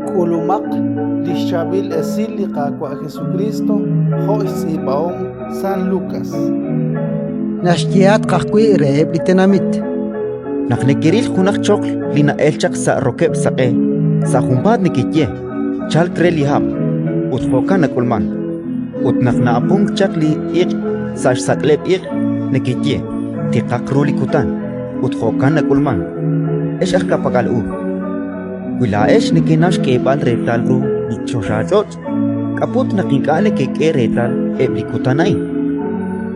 K'ulumaq li xChaab'il Esil li Qaawa' Jesukriist jo' xtz'iib'ahom San Lukas. Naxyehatq ajwi' reheb' li tenamit: Naq nekeril junaq choql li na'elk chaq sa' rokeb'l saq'e, sa' junpaat nekeye: «Chalk re li hab'», ut jo'kan nak'ulmank. Ut naq na'apunk chaq li iq' sa' xsak'leb' iq', nekeye: «Tiqaq ru li kutan», ut jo'kan nak'ulmank. Ex aj ka'pak'al u, wi laa'ex nekenaw xk'eeb'al reetal ru li choxach'och', k'a' put naq ink'a' nekek'e reetal eb' li kutan a'in?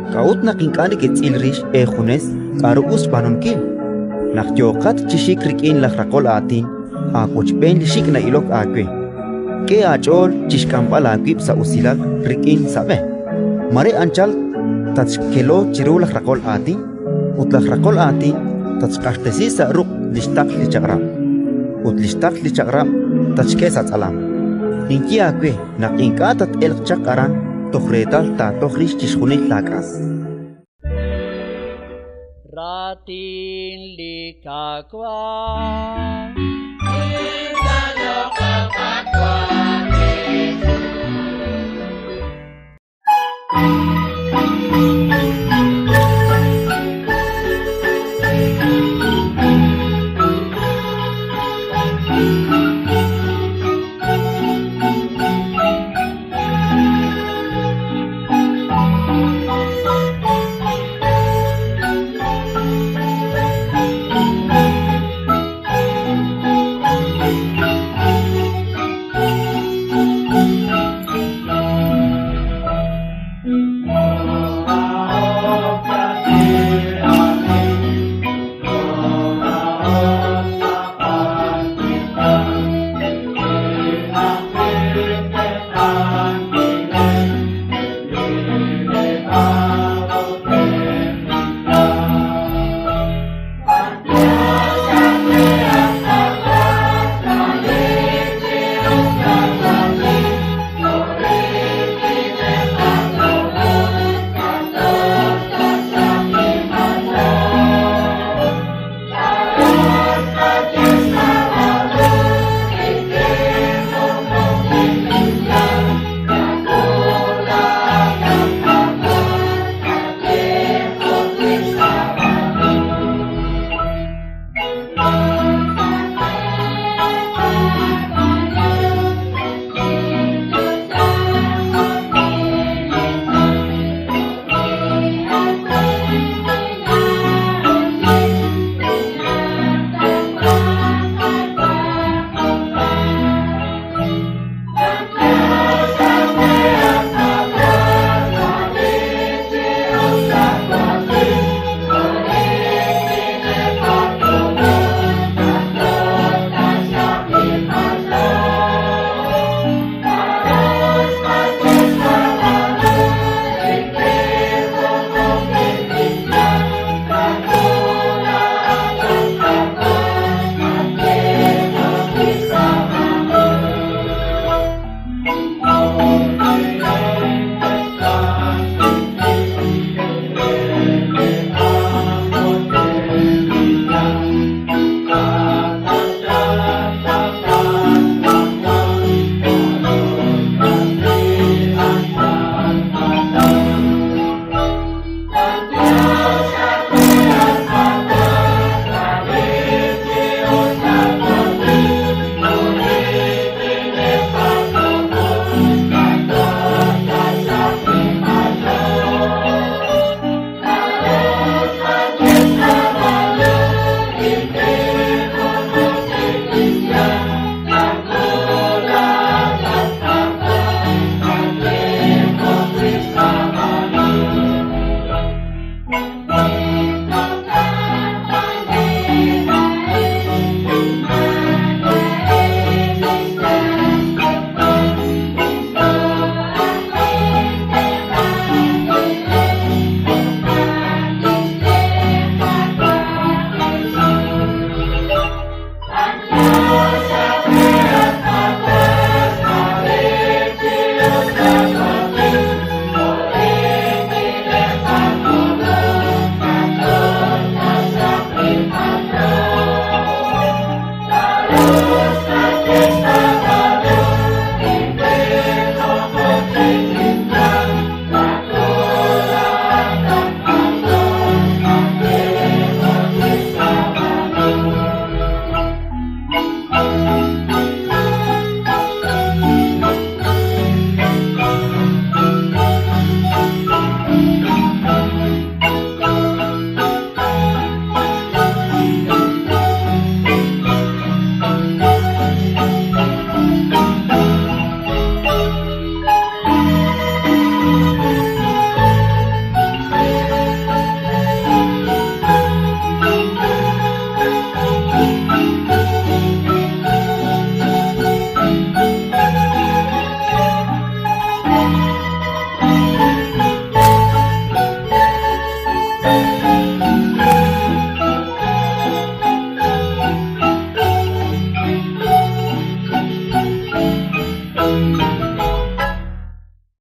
K'a'ut naq ink'a' neketz'il rix eejunes k'aru us xb'aanunkil? Naq yooqat chi xik rik'in laj raqol aatin aawochb'een li xik' na'ilok aawe, k'e aach'ool chi xk'amb'al aawib' sa' usilal rik'in sa' b'e. Mare anchal tatxkelo chiru laj raqol aatin, ut laj raqol aatin tatxq'axtesi sa' ruq' li xtaql li chaq'rab', ut li xtaql li chaq'rab' tatxk'e sa' tz'alam. Ninye aawe naq ink'a' tat-elq chaq aran toj reetal taatoj rix chixjunil laak'as. Raatin li Qaawa'.